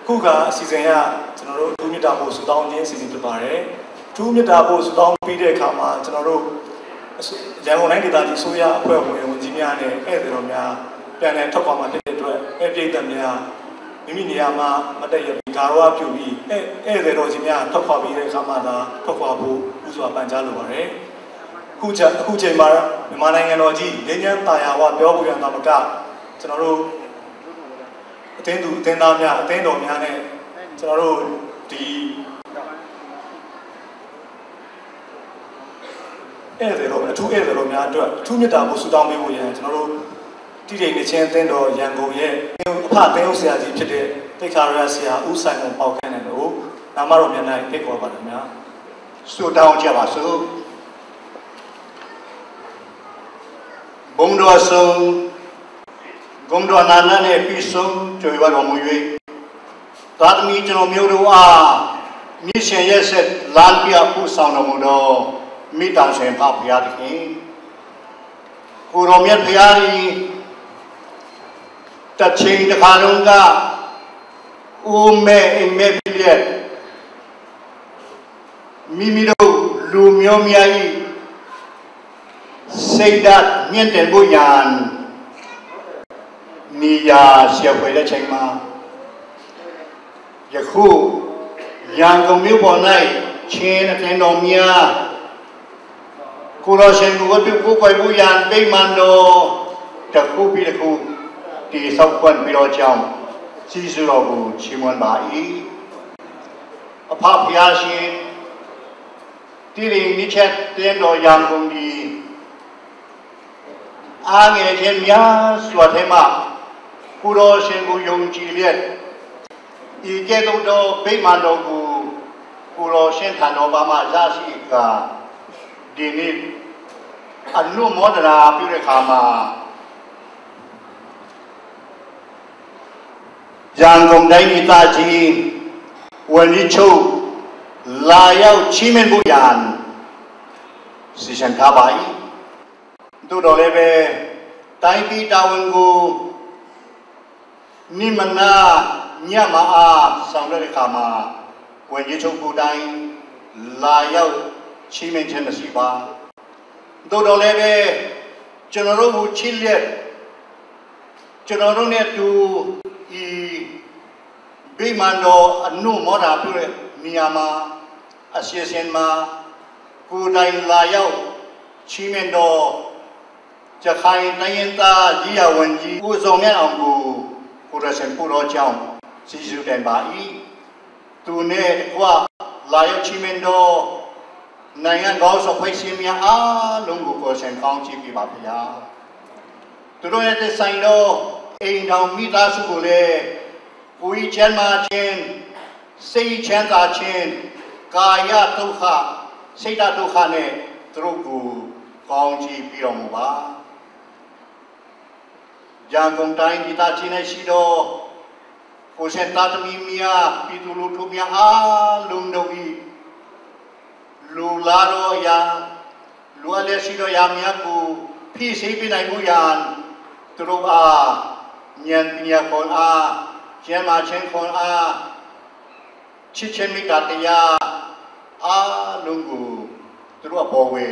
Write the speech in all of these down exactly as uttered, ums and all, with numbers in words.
အခုအခါအစီအစဉ်အရ ကျွန်တော်တို့အထူးမေတ္တာပို့ဆုတောင်းခြင်းအစီအစဉ်ဖြစ်ပါတယ်။ အထူးမေတ္တာပို့ဆုတောင်းပြီးတဲ့အခါမှာ ကျွန်တော်တို့ရန်ကုန်တိုင်းဒေသကြီးအစိုးရအဖွဲ့ဝင်ဝန်ကြီးများနဲ့ဧည့်သည်တော်များပြန်လည်ထွက်ခွာမှာဖြစ်တဲ့အတွက် ဧည့်ပရိသတ်များမိမိနေရာမှမတ်တတ်ရပ်ပြီး ဂါရဝပြုပြီး ဧည့်ဧည့်သည်တော်ကြီးများထွက်ခွာပြီးတဲ့အခါမှသာထွက်ခွာဖို့ဦးစွာပန်ကြားလိုပါတယ်။ အခုချိန်အခုချိန်မှာမြန်မာနိုင်ငံတော်ကြီးငြိမ်းချမ်းသာယာဝပြောဖို့ရန်သာမက ကျွန်တော်တို့ အသင်းသူအသင်းသားများအသင်းတော်များနဲ့ကျွန်တော်တို့ဒီဧည့်သည်တော်အထူးဧည့်သည်တော်များအတွက်အထူးမေတ္တာကိုဆုတောင်းပေးဖို့ရန်ကျွန်တော်တို့တည်တည်နေချင်းအသင်းတော်ရန်ကုန်ရဲ့အဖအသင်းဦးဆရာကြီးဖြစ်တဲ့သိက္ခာရဆရာဦးဆိုင်မွန်ပေါက်ခမ်းနဲ့တို့နာမတော်များ၌ဖိတ်ခေါ်ပါတယ်ခင်ဗျာ။ ဆုတောင်းကြပါစို့။ ဘုန်းတော်အဆုံး ဂုဏ်တော်နာနာနဲ့ပြီးဆုံးကြွယ်ဝတော်မူ၍ သားသမီးကျွန်တော်မျိုးတို့အား နှစ်စဉ်ရက်ဆက်လမ်းပြပို့ဆောင်တော်မူသော မိတ္တရှင်ဖဖရာသခင်၊ ကိုယ်တော်မြတ်ဖရာသည် တစ်ချိန်တစ်ခါတုန်းက အိုးမဲ့အိမ်မဲ့ဖြစ်လျက် မိမိတို့လူမျိုးများ၏ စိတ်ဓာတ်မြင့်တင်ဖို့ရန် နေရာရှာဖွေတဲ့အချိန်မှာ ယခုရန်ကုန်မြို့ပေါ်၌ချင်းအသင်းတော်များ ကိုယ်တော်ရှင်ကိုဝတ်ပြုကိုးကွယ်ဖို့ရန်ဗိမာန်တော်တစ်ခုပြီးတစ်ခုတည်ဆောက်ဖွင့်ပြီးတော့ကြောင်းကျေးဇူးတော်ကိုချီးမွမ်းပါ၏။ အဖဖရာရှင်တည်တည်နှစ်ချက်တင်းတော်ရန်ကုန်သည် အားငယ်ခြင်းများစွာထဲမှကိုယ်တော်ရှင်ကိုယုံကြည်လျက်၊ ဤကဲ့သို့သောဗိမာန်တော်ကိုကိုယ်တော်ရှင်ထံတော်ဘာမှရရှိအခါဒီနေ့အနုမောဒနာပြုတဲ့အခါမှာရန်ကုန်တိုင်းဒေသကြီးဝန်ကြီးချုပ်လာရောက်ချီးမြှင့်ဖို့ရန်စီစဉ်ထားပါ၏။ သို့တော်လည်းပဲတိုင်းပြည်တာဝန်ကိုနိမနာညမှာအားဆောင်တဲ့အခါမှာဝန်ကြီးချုပ်ကိုယ်တိုင်လာရောက်ချီးမြှင့်ခြင်းမရှိပါ။ သို့တော်လည်းပဲကျွန်တော်တို့ကိုချစ်လျက်ကျွန်တော်တို့နဲ့အတူဒီဗိမာန်တော်အနုမောဒနာပြုတဲ့နေရာမှာအစီအစဉ်မှာကိုယ်တိုင်လာရောက်ချီးမြှင့်တော်ရခိုင်တိုင်းရင်းသားရေးရာဝန်ကြီးဦးဇော်မြင့်အောင်ကိုကိုယ်တော်ရှင်ပို့တော်ကြောင်းကျေးဇူးတင်ပါ၏။ သူနဲ့တကွလာရောက်ချီးမြှင့်တော်နိုင်ငံခေါင်းဆောင်ဖွဲ့စည်းများအားလုံးကိုကိုယ်တော်ရှင်ကောင်းချီးပေးပါဖရာ။ သူတို့နဲ့သက်ဆိုင်သောအိမ်ထောင်မိသားစုကိုလည်းကိုယ်ကြီးချမ်းသာခြင်းစိတ်ချမ်းသာခြင်းကာယဒုက္ခစိတ်ဓာတ်ဒုက္ခနဲ့သူတို့ကိုကောင်းချီးပေးတော်မူပါ။ ရန်ကုန်တိုင်းဒေသကြီး၌ရှိသောကိုယ်ဆင့်သားသမီးများပြည်သူလူထုများအားလုံးတို့၏လူလားသောအရာလူအပ်လျက်ရှိသောအရာများကိုဖြည့်ဆည်းပေးနိုင်မှုရန်သူတို့အားဉာဏ်ပညာခွန်အားကျန်းမာခြင်းခွန်အားချစ်ခြင်းမေတ္တာတရားအားလုံးကိုသူတို့အပေါ်ဝေ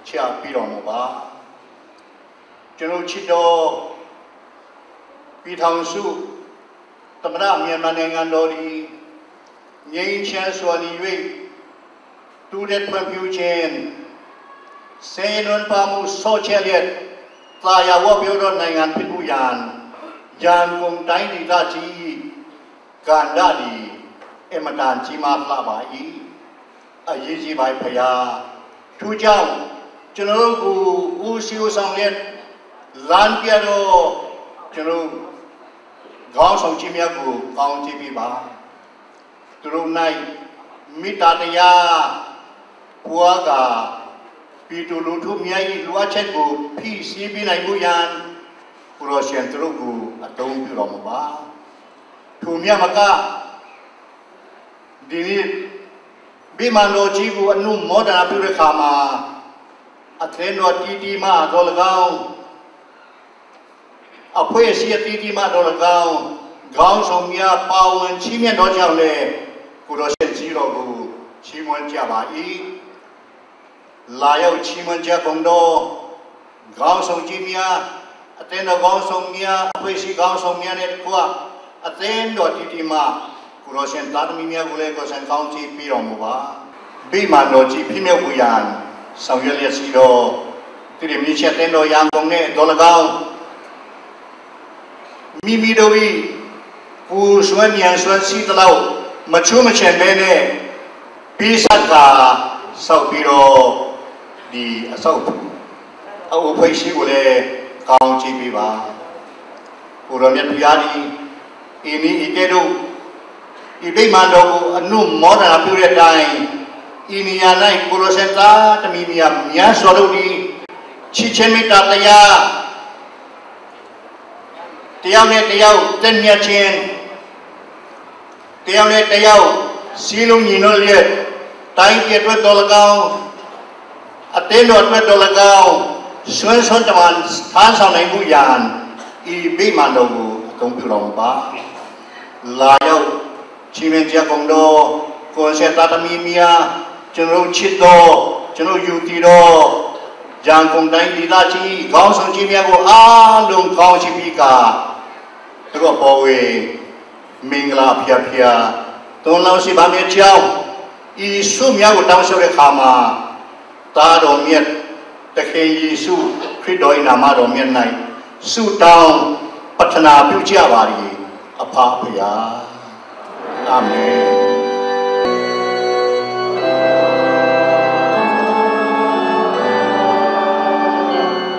ချပေးတော်မူပါ။ ကျွန်တော်ချစ်တော်ပြည်ထောင်စုသမ္မတမြန်မာနိုင်ငံတော်သည်ငြိမ်းချမ်းစွာနေ၍တိုးတက်ဖွံ့ဖြိုးခြင်းဆင်းရဲနွမ်းပါးမှုစောင့်ရှောက်လျက်သာယာဝပြောသောနိုင်ငံဖြစ်ဖို့ရန်ရန်ကုန်တိုင်းဒေသကြီးကဏ္ဍသည်အင်မတန်ကြီးမားလှပါ၏။ အရေးကြီးပါ၏ဖရာထူးကြောင့်ကျွန်တော်တို့ကိုဦးစီးဦးဆောင်လျက်လမ်းပြတော့ကျွန်တော်ခေါင်းဆောင်ကြီးများကိုကောင်းချီးပေးပါ။ သူတို့၌မေတ္တာတရားပွားကာပြည်သူလူထုများ၏လိုအပ်ချက်ကိုဖြည့်ဆည်းပေးနိုင်မှုရန်ကိုယ်တော်ရှင်သူတို့ကိုအသုံးပြုတော်မူပါ။ ထိုမျှမကဒီနေ့ဗိမာန်တော်ကြီးကိုအနုမောဒနာပြုတဲ့အခါမှာအသင်းတော်တီးတီးမှသော်လည်းကောင်းအဖွဲ့အစည်းအသီးသီးမှသော်လည်းကောင်း ခေါင်းဆောင်များ ပါဝင်ချီးမြှင့်သောကြောင့်လည်း ကိုယ်တော်ရှင်ကြီးတော်ကို ချီးမွမ်းကြပါ၏။ လာရောက်ချီးမွမ်းကြကုန်သော ခေါင်းဆောင်ကြီးများ၊ အသင်းတော်ခေါင်းဆောင်များ၊ အဖွဲ့အစည်းခေါင်းဆောင်များနှင့်တကွ အသင်းတော်တီတီမှ ကိုယ်တော်ရှင်သားသမီးများကိုလည်း ကိုယ်ရှင်ကောင်းချီးပေးတော်မူပါ။ ဗိမာန်တော်ကြီး ဖြစ်မြောက်ဖို့ရန် ဆောင်ရွက်လျက်ရှိသော သီရိမင်းချက်သင်းတော် ရန်ကုန်နှင့်သော်လည်းကောင်း၊ မိမိတို့၏ ကိုယ်စွမ်းဉာဏ်စွမ်းရှိသလောက် မချူမချင်ဘဲနဲ့ ပေးဆပ်ကာ ဆောက်ပြီးတော့ ဒီအဆောက်အဦး အအဖွဲ့အစည်းကိုလည်း ကောင်းချီးပေးပါ။ ကိုယ်တော်မြတ်ဘုရားသည် ဤနည်းဤကဲ့သို့ ဒီဗိမာန်တော်ကို အနုမောဒနာပြုတဲ့အတိုင်း ဤနေရာ၌ ကိုယ်တော်ရှင်သားသမီးများ များစွာတို့သည် ချစ်ခြင်းမေတ္တာတရား တစ်ယောက်နဲ့တစ်ယောက် သင့်မြတ်ခြင်း၊ တစ်ယောက်နဲ့တစ်ယောက် စည်းလုံးညီညွတ်လျက် တိုင်းပြည်အတွက်သော်လည်းကောင်း၊ အသင်းတော်အတွက်သော်လည်းကောင်း စွမ်းစွမ်းတမန် ထမ်းဆောင်နိုင်မှုရန် ဤဗိမာန်တော်ကို အသုံးပြုတော်မူပါ။ လာရောက် ချီးမြှင့်ကြကုန်သော ကိုယ်ရှင်သားသမီးများ၊ ကျွန်တော်တို့ချစ်သော၊ ကျွန်တော်ယူတည်သော ရန်ကုန်တိုင်းဒေသကြီး ခေါင်းဆောင်ကြီးများကို အားလုံးကောင်းချီးပေးကာ သူတို့အပေါ်ဝေ မင်္ဂလာအဖျာဖျာ သွန်လောင်းစေပါမည်အကြောင်း ဤဆုများကို တောင်းလျှောက်တဲ့အခါမှာ သားတော်မြတ်သခင်ယေရှုခရစ်တော်၏နာမတော်မြတ်၌ ဆုတောင်းပတ္ထနာပြုကြပါသည် အဖဖခင်။ အာမင်။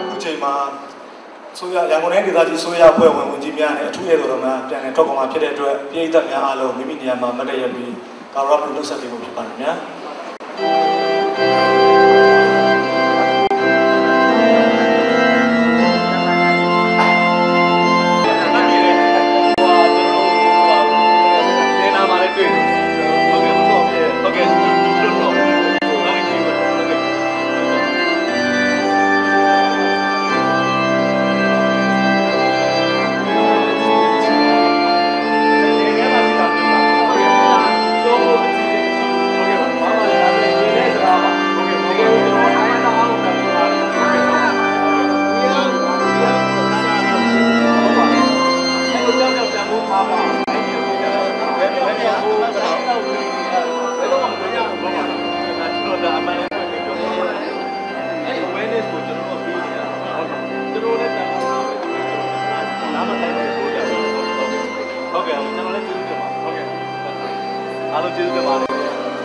အခုချိန်မှာ အစိုးရ၊ ရန်ကုန်တိုင်းဒေသကြီးအစိုးရအဖွဲ့ဝင် ဝန်ကြီးများနဲ့ အထူးဧည့်သည်တော်များ ပြန်လည်ထွက်ခွာမှာဖြစ်တဲ့အတွက် ပရိသတ်များအားလုံး မိမိနေရာမှာ မတ်တတ်ရပ်ပြီး ဂါရဝပြုလုပ်ဆက်ပေးဖို့ ဖြစ်ပါတယ်ခင်ဗျာ။ ဟုတ်ကဲ့၊ ကျွန်တော်လည်းကျေးဇူးတင်ပါတယ်။ ဟုတ်ကဲ့၊ အားလုံးကျေးဇူးတင်ပါတယ်။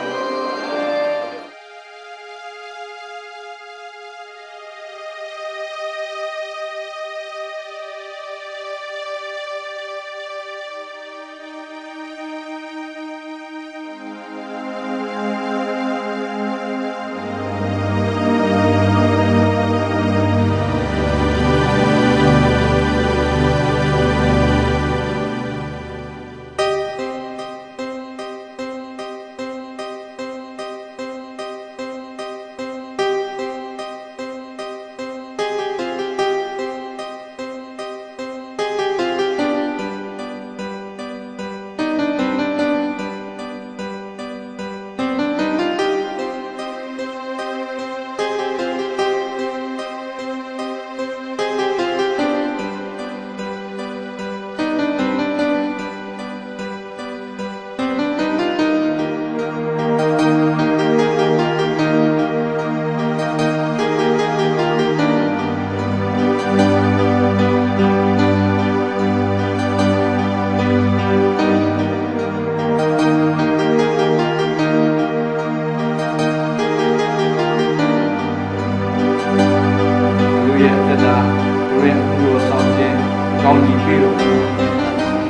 သူတို့ရဲ့အသက်တာ၊ သူတို့ရဲ့အမှုတော်ဆောင်ခြင်း၊ ကောင်းကြီးပေးတော်မူ၊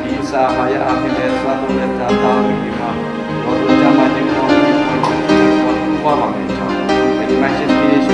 ဒီအစာအာဟာရအားဖြင့်လည်း စားသောက်လက်တတ်သောက်ပြီးမှ၊ တော်သို့ကျန်းမာခြင်း၊ ကောင်းကြီး၊ ကောင်းကြီးပွားပါမည်အကြောင်း၊ ပထမရှင်ဖြစ်